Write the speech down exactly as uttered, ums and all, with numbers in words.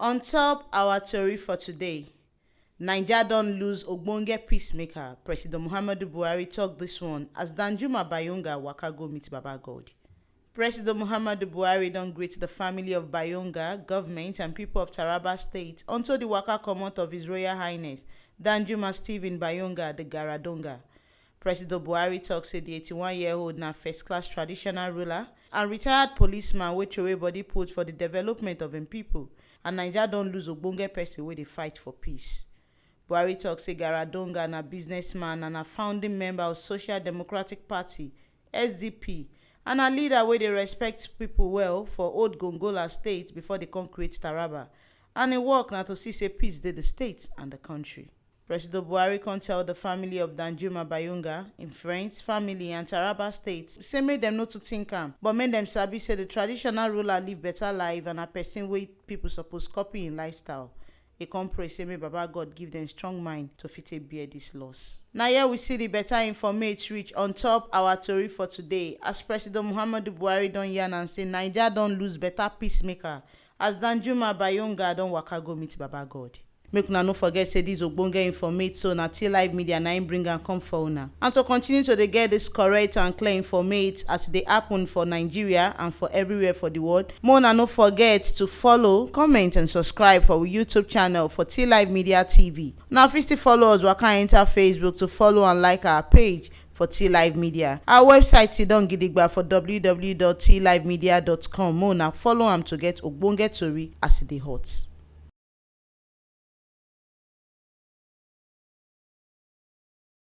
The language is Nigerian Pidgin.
On top our tori for today, Naija don lose ogbonge peacemaker, President Muhammadu Buhari tok dis one as Danjuma Bayonga waka go meet Baba God. President Muhammadu Buhari don greet di family of Bayonga, government and pipo of Taraba State unto di waka comot of His Royal Highness Danjuma Stephen Bayonga de Garadonga. President Buhari tok say di eighty-one year old na first class traditional ruler and retired policeman wey throway body put for di development of im pipo, and Naija don lose ogbonge pesin wey dey fight for peace. Buhari tok say Garadonga na businessman and na founding member of Social Democratic Party, S D P, and na leader wey dey respect pipo well for old Gongola state before dem come create Taraba, and im work na to see say peace dey di state and di kontri. President Buhari come tell di family of Danjuma Bayonga, im friends, family and Taraba state say make dem no too tink am, but make dem sabi say di traditional ruler live beta life and na pesin wey pipo suppose copy im lifestyle. E come pray say make Baba God give dem strong mind to fit take bear dis loss. Na here we see di beta informate reach on top our tori for today, as President Muhammadu Buhari don yarn am say Naija don lose beta peacemaker as Danjuma Bayonga don waka go meet Baba God. Make una no forget say dis ogbonge informate so na T Live Media na im bring am come for una. And to continue to dey get dis correct and clear informate as e dey happen for Nigeria and for everywhere for di world, make una no forget to follow, comment and subscribe for we YouTube channel for T Live Media T V. Una fit still follow us waka enter Facebook to follow and like our page for T Live Media. Our website sidon gidigba for w w w dot t live media dot com. Make una follow am to get ogbonge tori as e dey hot.